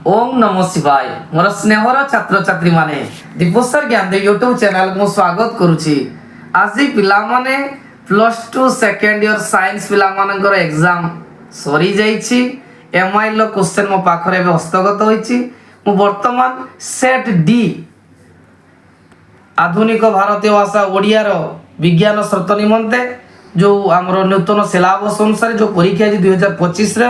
ଓಂ ନମୋ ଶିବାୟ। ମୋର ସ୍ନେହର ଛାତ୍ରଛାତ୍ରୀମାନେ, ଦୀପସାର ଜ୍ଞାନଦେବ ୟୁଟ୍ୟୁବ ଚ୍ୟାନେଲକୁ ମୁଁ ସ୍ୱାଗତ କରୁଛି। ଆଜି ପିଲାମାନେ, +2 ସେକେଣ୍ଡ ଇୟର ସାଇନ୍ସ ପିଲାମାନଙ୍କର ଏକ୍ଜାମ ସରିଯାଇଛି। ଏମ୍ଆଇଏଲ୍ର କ୍ୱେଶ୍ଚନ୍ ମୋ ପାଖରେ ଏବେ ହସ୍ତଗତ ହୋଇଛି। ମୁଁ ବର୍ତ୍ତମାନ ସେଟ୍ ଡି, ଆଧୁନିକ ଭାରତୀୟ ଭାଷା ଓଡ଼ିଆର ବିଜ୍ଞାନ ସ୍ରୋତ ନିମନ୍ତେ ଯେଉଁ ଆମର ନୂତନ ସିଲାବସ୍ ଅନୁସାରେ ଯେଉଁ ପରୀକ୍ଷା ହେଇଛି 2025ର,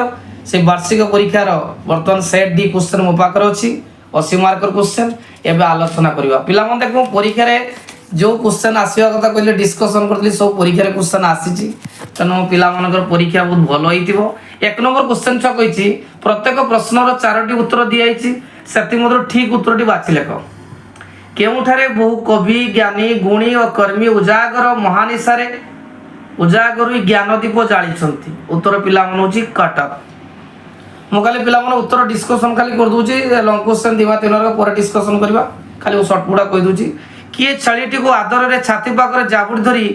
ସେ ବାର୍ଷିକ ପରୀକ୍ଷାର ବର୍ତ୍ତମାନ ସେଟ୍ ଡି କ୍ୱେଶ୍ଚନ୍ ମୋ ପାଖରେ ଅଛି। 80 ମାର୍କର କ୍ୱେଶ୍ଚନ୍ ଏବେ ଆଲୋଚନା କରିବା। ପିଲାମାନେ ଦେଖ, ମୁଁ ପରୀକ୍ଷାରେ ଯେଉଁ କ୍ୱେଶ୍ଚନ୍ ଆସିବା କଥା କହିଲେ, ଡିସ୍କସନ୍ କରିଥିଲି, ସବୁ ପରୀକ୍ଷାରେ କ୍ୱେଶ୍ଚନ୍ ଆସିଛି। ତେଣୁ ପିଲାମାନଙ୍କର ପରୀକ୍ଷା ବହୁତ ଭଲ ହେଇଥିବ। 1 ନମ୍ବର କ୍ୱେଶ୍ଚନ୍ ଛୁଆ କହିଛି, ପ୍ରତ୍ୟେକ ପ୍ରଶ୍ନର ଚାରୋଟି ଉତ୍ତର ଦିଆଯାଇଛି, ସେଥିମଧ୍ୟରୁ ଠିକ୍ ଉତ୍ତରଟି ବାଛି ଲେଖ। କେଉଁଠାରେ ବହୁ କବି, ଜ୍ଞାନୀ, ଗୁଣୀ ଓ କର୍ମୀ ଉଜାଗର ମହାନିଶାରେ ଉଜାଗର ହୋଇ ଜ୍ଞାନଦୀପ ଜାଳିଛନ୍ତି? ଉତ୍ତର ପିଲାମାନେ ହେଉଛି କଟକ। ମୁଁ ଖାଲି ପିଲାମାନେ ଉତ୍ତର ଡିସ୍କସନ୍ ଖାଲି କରିଦେଉଛି। ଲଙ୍ଗ କ୍ୱେଶ୍ଚନ୍ 2 3 ମାର୍କ ପରେ ଡିସ୍କସନ୍ କରିବା। ଖାଲି ମୁଁ ସର୍ଟ ଗୁଡ଼ା କହିଦେଉଛି। କିଏ ଛେଳିଟିକୁ ଆଦରରେ ଛାତି ପାଖରେ ଜାବୁଡ଼ି ଧରି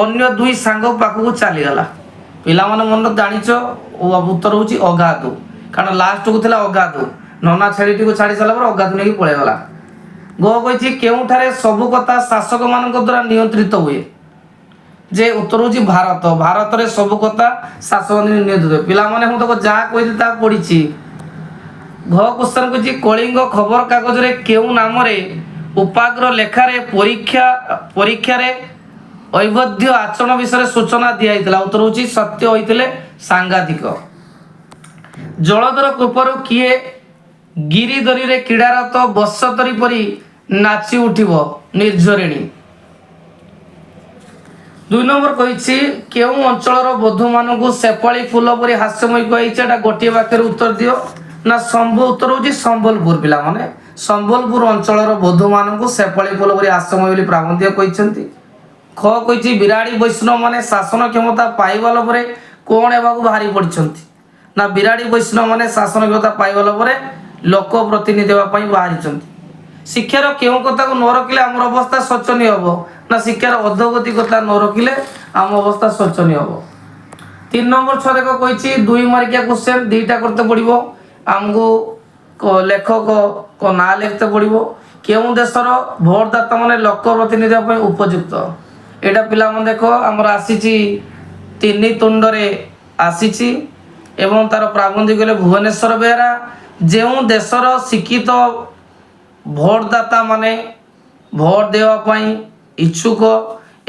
ଅନ୍ୟ ଦୁଇ ସାଙ୍ଗ ପାଖକୁ ଚାଲିଗଲା? ପିଲାମାନେ ମନେ ଜାଣିଛ ଓ ଉତ୍ତର ହେଉଛି ଅଗାଧୁ। କାରଣ ଲାଷ୍ଟକୁ ଥିଲା ଅଗାଧୁ। ନନା ଛେଳିଟିକୁ ଛାଡ଼ି ସାରିଲା ପରେ ଅଗାଧୁ ନେଇକି ପଳେଇଗଲା। ଗ କହିଛି, କେଉଁଠାରେ ସବୁ କଥା ଶାସକମାନଙ୍କ ଦ୍ୱାରା ନିୟନ୍ତ୍ରିତ ହୁଏ? ଯେ ଉତ୍ତର ହେଉଛି ଭାରତ। ଭାରତରେ ସବୁ କଥା ଶାସକ ନିୟନ୍ତ୍ରିତ ହୁଏ। ପିଲାମାନେ, ମୁଁ ତାକୁ ଯାହା କହିଲି ତାହା ପଡ଼ିଛି। ଘ କ୍ୱେଶ୍ଚନ କହିଛି, କଳିଙ୍ଗ ଖବର କାଗଜରେ କେଉଁ ନାମରେ ଉପାଗ୍ର ଲେଖାରେ ପରୀକ୍ଷାରେ ଅବୈଧ ଆଚରଣ ବିଷୟରେ ସୂଚନା ଦିଆଯାଇଥିଲା? ଉତ୍ତର ହେଉଛି ସତ୍ୟ ହୋଇଥିଲେ ସାଂଘାତିକ। ଜଳଧର କୃପାରୁ କିଏ ଗିରିଦରୀରେ କ୍ରୀଡ଼ାରତ ବତ୍ସତରୀ ପରି ନାଚି ଉଠିବ? ନିର୍ଝରିଣୀ। 2 ନମ୍ବର କହିଛି, କେଉଁ ଅଞ୍ଚଳର ବଧୂମାନଙ୍କୁ ଶେଫାଳି ଫୁଲ ପରି ହାସ୍ୟମୟୀ କୁହାଯାଇଛି? ଏଟା ଗୋଟିଏ ବାକ୍ୟରେ ଉତ୍ତର ଦିଅ ନା ସମ୍ଭ। ଉତ୍ତର ହେଉଛି ସମ୍ବଲପୁର। ପିଲାମାନେ, ସମ୍ବଲପୁର ଅଞ୍ଚଳର ବଧୂମାନଙ୍କୁ ଶେଫାଳି ଫୁଲ ପରି ହାସ୍ୟମୟ ବୋଲି ପ୍ରାବନ୍ଧିକ କହିଛନ୍ତି। ଖ କହିଛି, ବିରାଡ଼ି ବୈଷ୍ଣବ ମାନେ ଶାସନ କ୍ଷମତା ପାଇବା ଲୋଭରେ କ'ଣ ହେବାକୁ ବାହାରି ପଡ଼ିଛନ୍ତି? ନା ବିରାଡ଼ି ବୈଷ୍ଣବ ମାନେ ଶାସନ କ୍ଷମତା ପାଇବା ଲୋଭରେ ଲୋକ ପ୍ରତିନିଧି ହେବା ପାଇଁ ବାହାରିଛନ୍ତି। ଶିକ୍ଷାର କେଉଁ କଥାକୁ ନ ରଖିଲେ ଆମର ଅବସ୍ଥା ଶୋଚନୀୟ ହେବ? ନା ଶିକ୍ଷାର ଅଧୋଗତି କଥା ନ ରଖିଲେ ଆମ ଅବସ୍ଥା ଶୋଚନୀୟ ହେବ। 3 ନମ୍ବର ଛୁଆ ଦେଖ କହିଛି, 2 ମାର୍କିଆ କ୍ୱେଶ୍ଚନ୍, 2ଟା କରତେ ପଡ଼ିବ ଆମକୁ। ଲେଖକଙ୍କ ନାଁ ଲେଖିତେ ପଡ଼ିବ। କେଉଁ ଦେଶର ଭୋଟଦାତା ମାନେ ଲୋକ ପ୍ରତିନିଧି ହେବା ପାଇଁ ଉପଯୁକ୍ତ? ଏଇଟା ପିଲାମାନେ ଦେଖ, ଆମର ଆସିଛି, ତିନି ତୁଣ୍ଡରେ ଆସିଛି ଏବଂ ତାର ପ୍ରାବନ୍ଧିକ ହେଲେ ଭୁବନେଶ୍ୱର ବେହେରା। ଯେଉଁ ଦେଶର ଶିକ୍ଷିତ ଭୋଟଦାତା ମାନେ ଭୋଟ ଦେବା ପାଇଁ ଇଚ୍ଛୁକ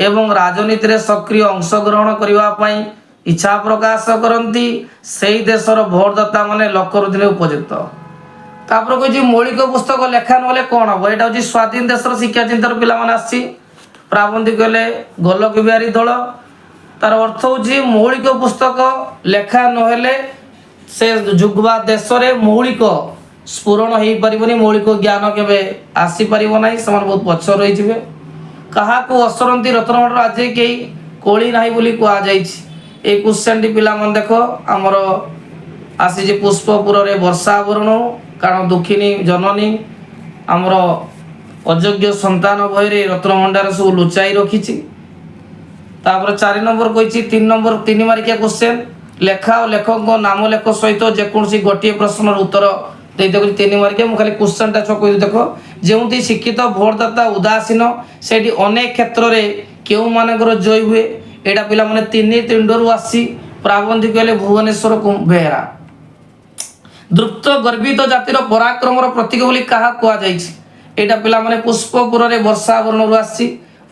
ଏବଂ ରାଜନୀତିରେ ସକ୍ରିୟ ଅଂଶଗ୍ରହଣ କରିବା ପାଇଁ ଇଚ୍ଛା ପ୍ରକାଶ କରନ୍ତି, ସେଇ ଦେଶର ଭୋଟଦାତା ମାନେ ଲୋକପ୍ରତିନିଧି ଉପଯୁକ୍ତ। ତାପରେ କହିଛି, ମୌଳିକ ପୁସ୍ତକ ଲେଖା ନହେଲେ କ'ଣ ହବ? ଏଇଟା ହେଉଛି ସ୍ୱାଧୀନ ଦେଶର ଶିକ୍ଷା ଚିନ୍ତାର ପିଲାମାନେ ଆସିଛି। ପ୍ରାବନ୍ଧିକ ହେଲେ ଗୋଲକ ବିହାରୀ ଦଳ। ତାର ଅର୍ଥ ହେଉଛି, ମୌଳିକ ପୁସ୍ତକ ଲେଖା ନହେଲେ ସେ ଯୁଗ ବା ଦେଶରେ ମୌଳିକ ସ୍ଫୁରଣ ହେଇପାରିବନି, ମୌଳିକ ଜ୍ଞାନ କେବେ ଆସିପାରିବ ନାହିଁ, ସେମାନେ ବହୁତ ପଛରେ ରହିଯିବେ। କାହାକୁ ଅସରନ୍ତି ରତ୍ନଭଣ୍ଡାର ଆଜି କେହି କୋଳି ନାହିଁ ବୋଲି କୁହାଯାଇଛି? ଏଇ କ୍ୱେଶ୍ଚନଟି ପିଲାମାନେ ଦେଖ, ଆମର ଆସିଛି ପୁଷ୍ପପୁରରେ ବର୍ଷା ଆବରଣ। କାରଣ ଦୁଃଖିନୀ ଜନନୀ ଆମର ଅଯୋଗ୍ୟ ସନ୍ତାନ ଭୟରେ ରତ୍ନଭଣ୍ଡାର ସବୁ ଲୁଚାଇ ରଖିଛି। ତାପରେ 4 ନମ୍ବର କହିଛି, 3 ନମ୍ବର 3 ମାର୍କିଆ କ୍ୱେଶ୍ଚନ, ଲେଖା ଓ ଲେଖକଙ୍କ ନାମ ଲେଖ ସହିତ ଯେକୌଣସି ଗୋଟିଏ ପ୍ରଶ୍ନର ଉତ୍ତର ଦେଇତେ କହିଛି, 3 ମାର୍କିଆ। ମୁଁ ଖାଲି କ୍ୱେଶ୍ଚନଟା ଛୁଆ କହିବି। ଦେଖ, ଯେଉଁଠି ଶିକ୍ଷିତ ଭୋଟଦାତା ଉଦାସୀନ, ସେଇଠି ଅନେକ କ୍ଷେତ୍ରରେ କେଉଁମାନଙ୍କର ଜୟ ହୁଏ? ଏଇଟା ପିଲାମାନେ ତିନି ତୁଣ୍ଡରୁ ଆସିଛି। ପ୍ରାବନ୍ଧିକ ହେଲେ ଭୁବନେଶ୍ୱର ବେହେରା। ଦୃପ୍ତ ଗର୍ବିତ ଜାତିର ପରାକ୍ରମର ପ୍ରତୀକ ବୋଲି କାହା କୁହାଯାଇଛି? ଏଇଟା ପିଲାମାନେ ପୁଷ୍ପପୁରରେ ବର୍ଷା ଆବରଣରୁ ଆସିଛି।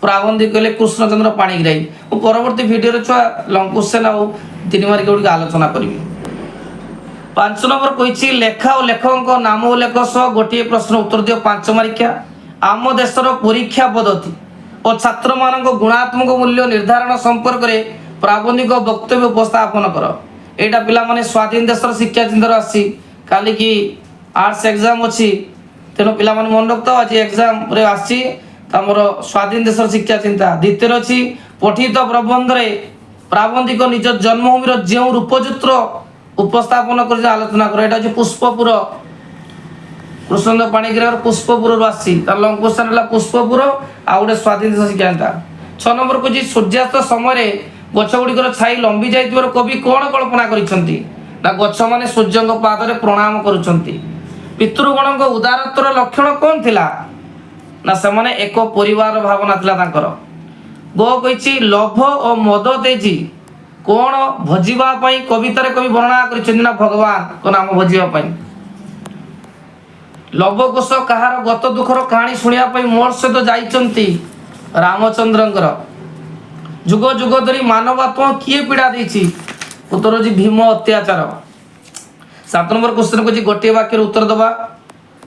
ପ୍ରାବନ୍ଧିକ ହେଲେ କୃଷ୍ଣଚନ୍ଦ୍ର ପାଣିଗ୍ରାହୀ। ମୁଁ ପରବର୍ତ୍ତୀ ଭିଡ଼ିଓରେ ଛୁଆ ଲଙ୍ଗ କ୍ୱେଶ୍ଚନ ଆଉ 3 ମାର୍କ ଗୁଡ଼ିକ ଆଲୋଚନା କରିବି। 5 ନମ୍ବର କହିଛି, ଲେଖା ଓ ଲେଖକଙ୍କ ନାମ ଉଲ୍ଲେଖ ସହ ଗୋଟିଏ ପ୍ରଶ୍ନ ଉତ୍ତର ଦିଅ, 5 ମାର୍କିଆ। ଆମ ଦେଶର ପରୀକ୍ଷା ପଦ୍ଧତି ଓ ଛାତ୍ରମାନଙ୍କ ଗୁଣାତ୍ମକ ମୂଲ୍ୟ ନିର୍ଦ୍ଧାରଣ ସମ୍ପର୍କରେ ପ୍ରାବନ୍ଧିକ ବକ୍ତବ୍ୟ ଉପସ୍ଥାପନ କର। ଏଇଟା ପିଲାମାନେ ସ୍ୱାଧୀନ ଦେଶର ଶିକ୍ଷା ଚିନ୍ତାର ଆସିଛି। କାଲିକି ଆର୍ଟସ ଏକ୍ଜାମ ଅଛି, ତେଣୁ ପିଲାମାନେ ମନେ ରଖିଥାଅ, ଆଜି ଏକ୍ଜାମରେ ଆସିଛି ଆମର ସ୍ୱାଧୀନ ଦେଶର ଶିକ୍ଷା ଚିନ୍ତା। ଦ୍ୱିତୀୟରେ ଅଛି, ପଠିତ ପ୍ରବନ୍ଧରେ ପ୍ରାବନ୍ଧିକ ନିଜ ଜନ୍ମଭୂମିର ଯେଉଁ ରୂପଚିତ୍ର ଉପସ୍ଥାପନ କରି ଆଲୋଚନା କର। ଏଇଟା ହେଉଛି ପୁଷ୍ପପୁର, କୃଷ୍ଣଚନ୍ଦ୍ର ପାଣିଗ୍ରାହୀର ପୁଷ୍ପପୁରରୁ ଆସିଛି। ତାର ଲଙ୍ଗ କ୍ୱେଶ୍ଚନ ହେଲା ପୁଷ୍ପପୁର ଆଉ ଗୋଟେ ସ୍ୱାଧୀନ ଦେଶ ଶିକ୍ଷା ଚିନ୍ତା। 6 ନମ୍ବର କହୁଛି, ସୂର୍ଯ୍ୟାସ୍ତ ସମୟରେ ଗଛ ଗୁଡ଼ିକର ଛାଇ ଲମ୍ବି ଯାଇଥିବାର କବି କ'ଣ କଳ୍ପନା କରିଛନ୍ତି? ନା ଗଛମାନେ ସୂର୍ଯ୍ୟଙ୍କ ପାଦରେ ପ୍ରଣାମ କରୁଛନ୍ତି। ପିତୃଗଣଙ୍କ ଉଦାରତ୍ୱର ଲକ୍ଷଣ କ'ଣ ଥିଲା? ନା, ସେମାନେ ଏକ ପରିବାର ଭାବନା ଥିଲା ତାଙ୍କର। ଗ କହିଛି, ଲୋଭ ଓ ମଦ ତେଜି କ'ଣ ଭଜିବା ପାଇଁ କବିତାରେ କବି ବର୍ଣ୍ଣନା କରିଛନ୍ତି? ନା, ଭଗବାନଙ୍କ ନାମ ଭଜିବା ପାଇଁ। ଲବକୁଶ କାହାର ଗତ ଦୁଃଖର କାହାଣୀ ଶୁଣିବା ପାଇଁ ମୋର ସହିତ ଯାଇଛନ୍ତି? ରାମଚନ୍ଦ୍ରଙ୍କର। ଯୁଗ ଯୁଗ ଧରି ମାନବାତ୍ମା କିଏ ପୀଡ଼ା ଦେଇଛି? ଉତ୍ତର ହେଉଛି ଭୀମ ଅତ୍ୟାଚାର। 7 ନମ୍ବର କ୍ୱେଶ୍ଚନ କହୁଛି, ଗୋଟିଏ ବାକ୍ୟରେ ଉତ୍ତର ଦେବା।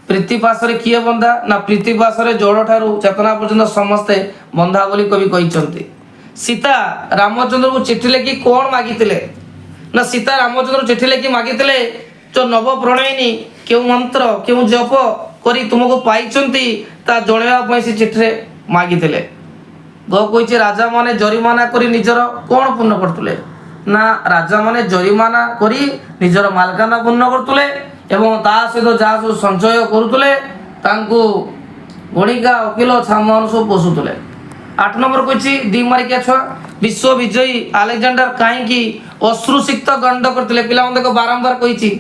ପ୍ରୀତିପାଶରେ କିଏ ବନ୍ଧା? ନା, ପ୍ରୀତିପାଶରେ ଜଡ଼ ଠାରୁ ଚେତନା ପର୍ଯ୍ୟନ୍ତ ସମସ୍ତେ ବନ୍ଧା ବୋଲି କବି କହିଛନ୍ତି। ସୀତା ରାମଚନ୍ଦ୍ରକୁ ଚିଠି ଲେଖି କ'ଣ ମାଗିଥିଲେ? ନା, ସୀତା ରାମଚନ୍ଦ୍ର ଚିଠି ଲେଖି ମାଗିଥିଲେ, ଯୋଉ ନବ ପ୍ରଣୟିନୀ କେଉଁ ମନ୍ତ୍ର, କେଉଁ ଜପ କରି ତୁମକୁ ପାଇଛନ୍ତି, ତା ଜଣାଇବା ପାଇଁ ସେ ଚିଠିରେ ମାଗିଥିଲେ। ଗ କହିଛି, ରାଜାମାନେ ଜରିମାନା କରି ନିଜର କ'ଣ ପୂର୍ଣ୍ଣ କରୁଥିଲେ? ନା, ରାଜାମାନେ ଜରିମାନା କରି ନିଜର ମାଲକାନା ପୂର୍ଣ୍ଣ କରୁଥିଲେ ଏବଂ ତା ସହିତ ଯାହା ସବୁ ସଞ୍ଚୟ କରୁଥିଲେ, ତାଙ୍କୁ ଗଣିକା, ଓକିଲ, ଛାମୁଆନ ସବୁ ପୋଷୁଥିଲେ। 8 ନମ୍ବର କହିଛି, 2 ମାରିକିଆ ଛୁଆ, ବିଶ୍ୱ ବିଜୟୀ ଆଲେକ୍ଜାଣ୍ଡାର କାହିଁକି ଅଶ୍ରୁସିକ୍ତ ଗଣ୍ଡ କରିଥିଲେ? ପିଲାମାନେ ଦେଖ, ବାରମ୍ବାର କହିଛି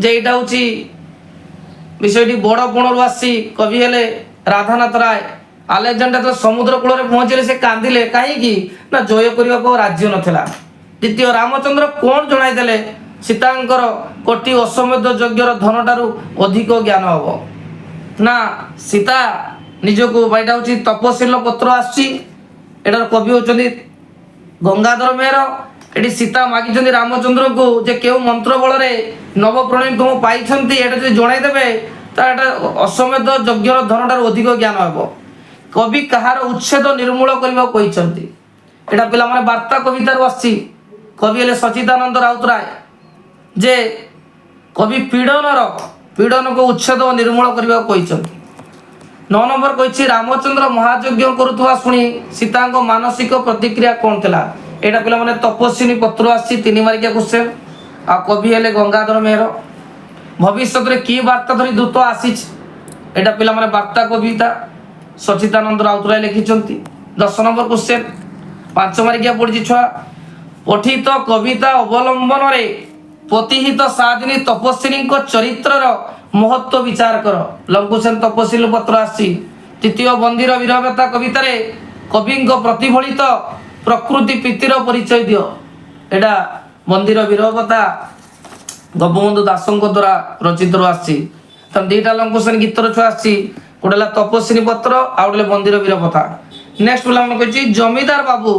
ଯେ ଏଇଟା ହେଉଛି ବିଷୟଟି ବଡ଼ ପଣରୁ ଆସିଛି। କବି ହେଲେ ରାଧାନାଥ ରାୟ। ଆଲେକ୍ଜାଣ୍ଡାର ଯେତେବେଳେ ସମୁଦ୍ର କୂଳରେ ପହଞ୍ଚିଲେ, ସେ କାନ୍ଦିଲେ କାହିଁକି? ନା, ଜୟ କରିବାକୁ ଆଉ ରାଜ୍ୟ ନଥିଲା। ଦ୍ୱିତୀୟ, ରାମଚନ୍ଦ୍ର କ'ଣ ଜଣାଇଦେଲେ? ସୀତାଙ୍କର କୋଟି ଅଶ୍ୱମେଧ ଯଜ୍ଞର ଧନଠାରୁ ଅଧିକ ଜ୍ଞାନ ହବ। ନା, ସୀତା ନିଜକୁ, ଏଇଟା ହେଉଛି ତପଶୀଲ ପତ୍ର ଆସୁଛି, ଏଟାର କବି ହେଉଛନ୍ତି ଗଙ୍ଗାଧର ମେହେର। ଏଠି ସୀତା ମାଗିଛନ୍ତି ରାମଚନ୍ଦ୍ରଙ୍କୁ ଯେ କେଉଁ ମନ୍ତ୍ର ବଳରେ ନବପ୍ରଣୟୀ ତୁମ ପାଇଛନ୍ତି, ଏଇଟା ଯଦି ଜଣାଇଦେବେ, ତ ଏଟା ଅଶ୍ୱମେଧ ଯଜ୍ଞର ଧନଠାରୁ ଅଧିକ ଜ୍ଞାନ ହେବ। କବି କାହାର ଉଚ୍ଛେଦ ନିର୍ମୂଳ କରିବାକୁ କହିଛନ୍ତି? ଏଇଟା ପିଲାମାନେ ବାର୍ତ୍ତା କବିତାରୁ ଆସିଛି। କବି ହେଲେ ସଚିଦାନନ୍ଦ ରାଉତରାୟ। ଯେ କବି ପୀଡ଼ନକୁ ଉଚ୍ଛେଦ ଓ ନିର୍ମୂଳ କରିବାକୁ କହିଛନ୍ତି। 9 ନମ୍ବର କହିଛି, ରାମଚନ୍ଦ୍ର ମହାଯଜ୍ଞ କରୁଥିବା ଶୁଣି ସୀତାଙ୍କ ମାନସିକ ପ୍ରତିକ୍ରିୟା କ'ଣ ଥିଲା? ଏଇଟା ପିଲାମାନେ ତପସ୍ୱିନୀ ପତ୍ର ଆସିଛି, 3 ମାରିକିଆ କ୍ୱେଶ୍ଚନ, ଆଉ କବି ହେଲେ ଗଙ୍ଗାଧର ମେହେର। ଭବିଷ୍ୟତରେ କି ବାର୍ତ୍ତା ଧରି ଦୂତ ଆସିଛି? ଏଇଟା ପିଲାମାନେ ବାର୍ତ୍ତା କବିତା, ସଚିଦାନନ୍ଦ ରାଉତରାୟ ଲେଖିଛନ୍ତି। 10 ନମ୍ବର କ୍ୱେଶ୍ଚନ, 5 ମାରିକିଆ ପଡ଼ିଛି ଛୁଆ। ପଠିତ କବିତା ଅବଲମ୍ବନରେ ପତିହିତ ସାଧିନୀ ତପସ୍ୱିନୀଙ୍କ ଚରିତ୍ରର ମହତ୍ଵ ବିଚାର କର। ଲଙ୍କୁସେନ ତପସ୍ୱିନୀ ପତ୍ର ଆସିଛି। ତୃତୀୟ, ବନ୍ଦୀର ବିରହବ୍ୟଥା କବିତାରେ କବିଙ୍କ ପ୍ରତିଫଳିତ ପ୍ରକୃତି ପ୍ରୀତିର ପରିଚୟ ଦିଅ। ଏଇଟା ବନ୍ଦୀର ବିରହବ୍ୟଥା ଗୋପବନ୍ଧୁ ଦାସଙ୍କ ଦ୍ୱାରା ରଚିତରୁ ଆସିଛି। ତେଣୁ 2ଟା ଲଙ୍କୁସେନ ଗୀତର ଛୁଆ ଆସିଛି, ଗୋଟେ ହେଲା ତପସ୍ୱିନୀ ପତ୍ର ଆଉ ଗୋଟେ ହେଲା ବନ୍ଦୀର ବିରହବ୍ୟଥା। ନେକ୍ସଟ ପିଲାମାନେ କହିଛି, ଜମିଦାର ବାବୁ,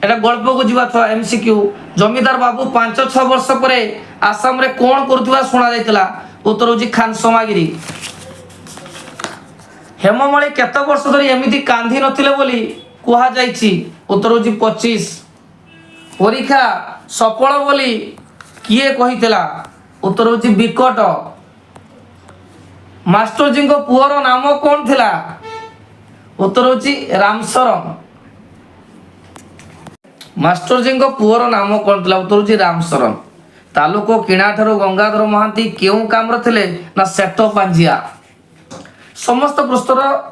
ଏଟା ଗଳ୍ପକୁ ଯିବା ଛୁଆ, ଏମସିକ୍ୟୁ। ଜମିଦାର ବାବୁ 5-6 ବର୍ଷ ପରେ ଆସାମରେ କ'ଣ କରୁଥିବା ଶୁଣା ଯାଇଥିଲା? ଉତ୍ତର ହେଉଛି ଖାନସମାଗିରି। ହେମମାଳୀ କେତେ ବର୍ଷ ଧରି ଏମିତି କାନ୍ଦି ନଥିଲେ ବୋଲି କୁହାଯାଇଛି? ଉତ୍ତର ହେଉଛି 25। ପରୀକ୍ଷା ସଫଳ ବୋଲି କିଏ କହିଥିଲା? ଉତ୍ତର ହେଉଛି ବିକଟ। ମାଷ୍ଟରଜୀଙ୍କ ପୁଅର ନାମ କ'ଣ ଥିଲା? ଉତ୍ତର ହେଉଛି ରାମଶରଣ। ମାଷ୍ଟରଜୀଙ୍କ ପୁଅର ନାମ କ'ଣ ଥିଲା? ଉତ୍ତର ହେଉଛି ରାମଶରଣ। ତାଲୁକ କିଣାଠାରୁ ଗଙ୍ଗାଧର ମହାନ୍ତି କେଉଁ କାମରେ ଥିଲେ? ନା, ସେଟ ପାଞ୍ଜିଆ। ସମସ୍ତ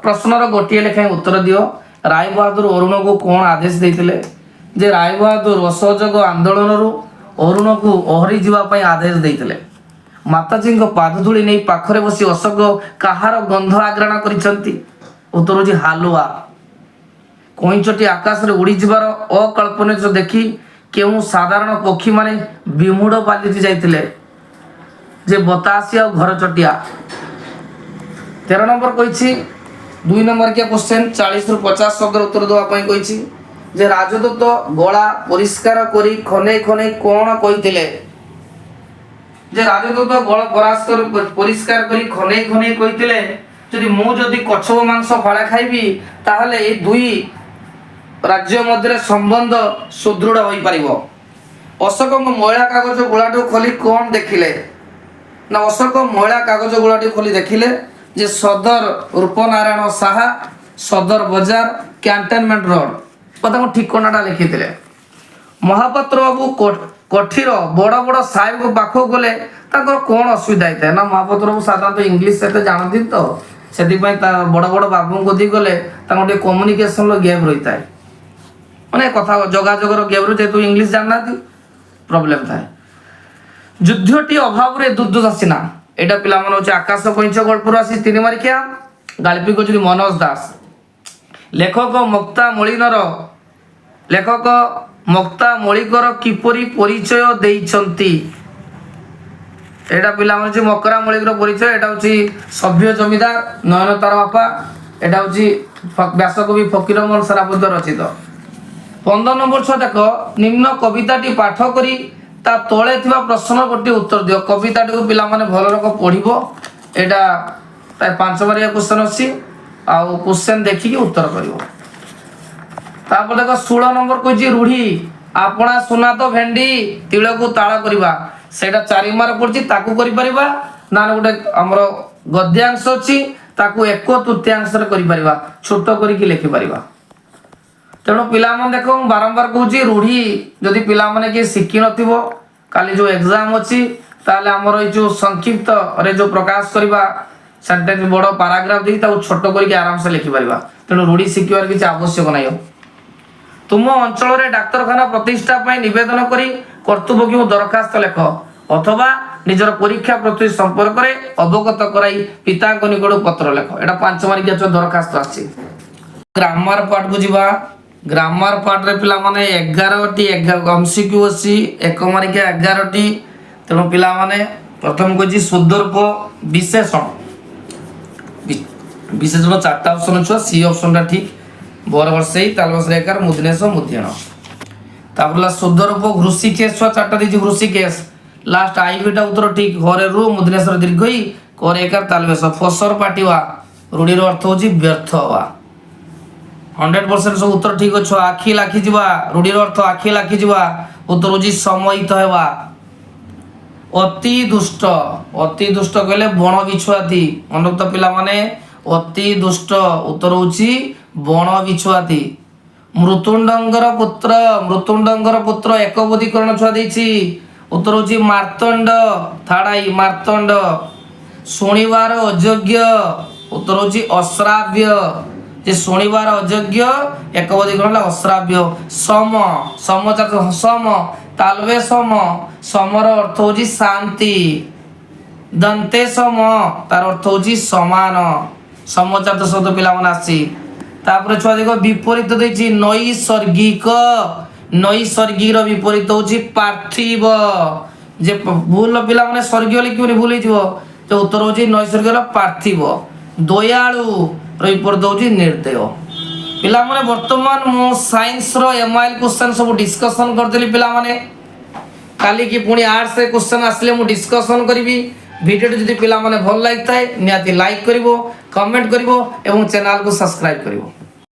ପ୍ରଶ୍ନର ଗୋଟିଏ ଲେଖାଏଁ ଉତ୍ତର ଦିଅ। ରାୟବାହାଦୁର ଅରୁଣକୁ କ'ଣ ଆଦେଶ ଦେଇଥିଲେ? ଯେ ରାୟବାହାଦୁର ଅସହଯୋଗ ଆନ୍ଦୋଳନରୁ ଅରୁଣକୁ ଓହରି ଯିବା ପାଇଁ ଆଦେଶ ଦେଇଥିଲେ। ମାତାଜୀଙ୍କ ପାଦଧୂଳି ନେଇ ପାଖରେ ବସି ଅଶୋକ କାହାର ଗନ୍ଧ ଆଘ୍ରାଣ କରିଛନ୍ତି? ଉତ୍ତର ହେଉଛି ହାଲୁଆ। କଇଁଚଟି ଆକାଶରେ ଉଡ଼ିଯିବାର ଅକଳ୍ପନୀୟ ଦେଖି କେଉଁ ସାଧାରଣ ପକ୍ଷୀମାନେ ବିମୂଢ଼ ପାଲଟି ଯାଇଥିଲେ? ଯେ ବତାସି ଆଉ ଘରଚଟିଆ। 13 ନମ୍ବର କହିଛି, 2 ନମ୍ବର କିଆ କ୍ୱେଶ୍ଚେନ୍, 40ରୁ 50 ଶବ୍ଦର ଉତ୍ତର ଦେବା ପାଇଁ କହିଛି ଯେ ରାଜଦୂତ ଗଳା ପରିଷ୍କାର କରି ଖନେଇ ଖନେଇ କ'ଣ କହିଥିଲେ? ଯେ ରାଜଦୂତ ଗଳା ପରିଷ୍କାର କରି ଖନେଇ ଖନେଇ କହିଥିଲେ, ଯଦି ମୁଁ ଯଦି କଚ୍ଛପ ମାଂସ ଫାଳେ ଖାଇବି, ତାହେଲେ ଏଇ ଦୁଇ ରାଜ୍ୟ ମଧ୍ୟରେ ସମ୍ବନ୍ଧ ସୁଦୃଢ଼ ହୋଇପାରିବ। ଅଶୋକଙ୍କ ମଇଳା କାଗଜ ଗୁଳାଟି ଖୋଲି କ'ଣ ଦେଖିଲେ? ନା, ଅଶୋକ ମଇଳା କାଗଜ ଗୁଳାଟି ଖୋଲି ଦେଖିଲେ ଯେ ସଦର ରୂପନାରାୟଣ ସାହା, ସଦର ବଜାର, କ୍ୟାଣ୍ଟନମେଣ୍ଟ ରୋଡ ବା ତାଙ୍କ ଠିକଣାଟା ଲେଖିଥିଲେ। ମହାପାତ୍ର ବାବୁ କୋଠିର ବଡ଼ ବଡ଼ ସାହେବଙ୍କ ପାଖକୁ ଗଲେ ତାଙ୍କର କ'ଣ ଅସୁବିଧା ହେଇଥାଏ? ନା, ମହାପାତ୍ର ବାବୁ ସାଧାରଣତଃ ଇଂଲିଶ ଏତେ ଜାଣନ୍ତି ତ, ସେଥିପାଇଁ ତା ବଡ଼ ବଡ଼ ବାବୁଙ୍କ କତିକି ଗଲେ ତାଙ୍କର ଟିକେ କମ୍ୟୁନିକେସନର ଗ୍ୟାପ୍ ରହିଥାଏ, ମାନେ କଥା ଯୋଗାଯୋଗର ଗ୍ୟାପ୍, ଯେହେତୁ ଇଂଲିଶ ଜାଣିନାହାନ୍ତି, ପ୍ରୋବ୍ଲେମ୍ ଥାଏ। ଯୁଦ୍ଧଟି ଅଭାବରେ ଦୁର୍ଦ୍ଦଶା ସିନା, ଏଇଟା ପିଲାମାନେ ହେଉଛି ଆକାଶ କଇଁଛ ଗଳ୍ପରୁ ଆସି 3 ମାର୍କିଆ। ଗାଳ୍ପିକ ହେଉଛନ୍ତି ମନୋଜ ଦାସ। ଲେଖକ ମୁକ୍ତା ମଳିନର ଲେଖକ ମୁକ୍ତା ମଳିକର କିପରି ପରିଚୟ ଦେଇଛନ୍ତି? ଏଇଟା ପିଲାମାନେ ହେଉଛି ମକରା ମଳିକର ପରିଚୟ। ଏଇଟା ହେଉଛି ସଭ୍ୟ ଜମିଦାର, ନୟନତାର ବାପା। ଏଇଟା ହେଉଛି ବ୍ୟାସକବି ଫକୀରମୋହନ ସେନାପତି ରଚିତ। 15 ନମ୍ବର ଛୁଆ ଦେଖ, ନିମ୍ନ କବିତାଟି ପାଠ କରି ତା ତଳେ ଥିବା ପ୍ରଶ୍ନ ଗୋଟିଏ ଉତ୍ତର ଦିଅ। କବିତାଟିକୁ ପିଲାମାନେ ଭଲ ରକମ ପଢ଼ିବ। ଏଇଟା ପ୍ରାୟ 5 ମାର୍କିଆ କ୍ୱେଶ୍ଚନ୍ ଅଛି ଆଉ କ୍ୱେଶ୍ଚନ୍ ଦେଖିକି ଉତ୍ତର କରିବ। ତାପରେ ଦେଖ, 16 ନମ୍ବର କହିଛି ରୂଢ଼ି ଆପଣା ସୁନା ତ ଭେଣ୍ଡି ତିଳକୁ ତାଳ କରିବା। ସେଇଟା 4 ମାର୍କ ପଡ଼ିଛି, ତାକୁ କରିପାରିବା ନା ଗୋଟେ ଆମର ଗଦ୍ୟାଂଶ ଅଛି, ତାକୁ 1/3 ରେ କରିପାରିବା, ଛୋଟ କରିକି ଲେଖିପାରିବା। ତେଣୁ ପିଲାମାନେ ଦେଖ, ମୁଁ ବାରମ୍ବାର କହୁଛି, ରୂଢ଼ି ଯଦି ପିଲାମାନେ କିଏ ଶିଖିନଥିବ, କାଲି ଯେଉଁ ଏକ୍ଜାମ୍ ଅଛି, ତାହେଲେ ଆମର ଏଇ ଯେଉଁ ସଂକ୍ଷିପ୍ତରେ ଯେଉଁ ପ୍ରକାଶ କରିବା ସେଣ୍ଟେନ୍ସ, ବଡ଼ ପାରାଗ୍ରାଫ ଦେଇକି ତାକୁ ଛୋଟ କରିକି ଆରାମସେ ଲେଖିପାରିବା। ତେଣୁ ରୂଢ଼ି ଶିଖିବାର କିଛି ଆବଶ୍ୟକ ନାହିଁ ଆଉ। ତୁମ ଅଞ୍ଚଳରେ ଡାକ୍ତରଖାନା ପ୍ରତିଷ୍ଠା ପାଇଁ ନିବେଦନ କରି କର୍ତ୍ତୃପକ୍ଷଙ୍କୁ ଦରଖାସ୍ତ ଲେଖ ଅଥବା ନିଜର ପରୀକ୍ଷା ପ୍ରସ୍ତୁତି ସମ୍ପର୍କରେ ଅବଗତ କରାଇ ପିତାଙ୍କ ନିକଟକୁ ପତ୍ର ଲେଖ। ଏଇଟା 5 ମାର୍କିଆ ଛୁଆ ଦରଖାସ୍ତ ଆସିଛି। ଗ୍ରାମାର ପାର୍ଟକୁ ଯିବା। ଗ୍ରାମାର ପାର୍ଟରେ ପିଲାମାନେ 11ଟି ଏମସିକ୍ୟୁ ଅଛି, 1 ମାର୍କିଆ 11ଟି। ତେଣୁ ପିଲାମାନେ ପ୍ରଥମ କହିଛି ଶୁଦ୍ଧରୂପ ବିଶେଷଣ। ବିଶେଷଣ ଚାରିଟା ଅପସନ୍ ଛୁଆ, ସି ଅପସନ୍ଟା ଠିକ୍। ବର ବର୍ଷେଇ, ତାଲବସ ରେକାର, ମୁଦିନେଶ, ମୁଦିଆଣ। ତାପରେ ହେଲା ଶୁଦ୍ଧରୂପ ହୃଷିକେଶ ଛୁଆ, ଚାରିଟା ଦେଇଛି ହୃଷିକେଶ। ଲାଷ୍ଟ ଆଇଭିଟା ଉତ୍ତର ଠିକ୍। ହରେ ରୁ ମୁଦିନେଶ୍ୱର ଦୀର୍ଘ ଇ କରେ ଏକାର ତାଲବେଶ। ଫସର ପାଟିବା ରୂଢ଼ିର ଅର୍ଥ ହେଉଛି ବ୍ୟର୍ଥ ହେବା। 100% ସବୁ ଉତ୍ତର ଠିକ୍ ଅଛି। ଆଖି ଲାଖିଯିବା ରୂଢ଼ିର ଅର୍ଥ, ଆଖି ଲାଖିଯିବା ଉତ୍ତର ହେଉଛି ସମୟିତ ହେବା। ଅତି ଦୁଷ୍ଟ, ଅତି ଦୁଷ୍ଟ କହିଲେ ବଣ ବିଛୁଆତି। ମନେ ତ ପିଲାମାନେ, ଅତି ଦୁଷ୍ଟ ଉତ୍ତର ହେଉଛି ବଣ ବିଛୁଆତି। ମୃତୁଣ୍ଡଙ୍କର ପୁତ୍ର, ମୃତୁଣ୍ଡଙ୍କର ପୁତ୍ର ଏକବଦୀକରଣ ଛୁଆ ଦେଇଛି, ଉତ୍ତର ହେଉଛି ମାର୍ତ୍ତଣ୍ଡ, ଥାର୍ଡ I Martand. ଶୁଣିବାର ଅଯୋଗ୍ୟ ଉତ୍ତର ହେଉଛି ଅଶ୍ରାବ୍ୟ। ଯେ ଶୁଣିବାର ଅଯୋଗ୍ୟ ଏକବଦୀକରଣ ହେଲା ଅଶ୍ରାବ୍ୟ। ସମ, ସମ ସମ ତାଲବେ ସମ, ସମର ଅର୍ଥ ହେଉଛି ଶାନ୍ତି। ଦନ୍ତେ ସମ, ତାର ଅର୍ଥ ହେଉଛି ସମାନ। ସମଚାତ ଶବ୍ଦ ପିଲାମାନେ ଆସିଛି। ତାପରେ ଛୁଆ ଦେଖ, ବିପରୀତ ଦେଇଛି ନୈସର୍ଗିକ। ନୈସର୍ଗିକର ବିପରୀତ ହେଉଛି ପାର୍ଥିବ। ଯେ ଭୁଲ ପିଲାମାନେ ସ୍ୱର୍ଗୀୟ ଲେଖିବନି, ଭୁଲ ହେଇଯିବ। ଯେ ଉତ୍ତର ହେଉଛି ନୈସର୍ଗିକର ପାର୍ଥିବ। ଦୟାଳୁ ର ବିପରୀତ ହେଉଛି ନିର୍ଦ୍ଦୟ। ପିଲାମାନେ, ବର୍ତ୍ତମାନ ମୁଁ ସାଇନ୍ସର ଏମ୍ଆଇଏଲ୍ କ୍ୱେଶ୍ଚନ୍ ସବୁ ଡିସ୍କସନ୍ କରିଦେଲି। ପିଲାମାନେ, କାଲିକି ପୁଣି ଆର୍ଟ୍ସରେ କ୍ୱେଶ୍ଚନ୍ ଆସିଲେ ମୁଁ ଡିସ୍କସନ୍ କରିବି। ଭିଡ଼ିଓଟି ଯଦି ପିଲାମାନେ ଭଲ ଲାଗିଥାଏ, ନିହାତି ଲାଇକ୍ କରିବ, କମେଣ୍ଟ କରିବ ଏବଂ ଚ୍ୟାନେଲକୁ ସବସ୍କ୍ରାଇବ୍ କରିବ।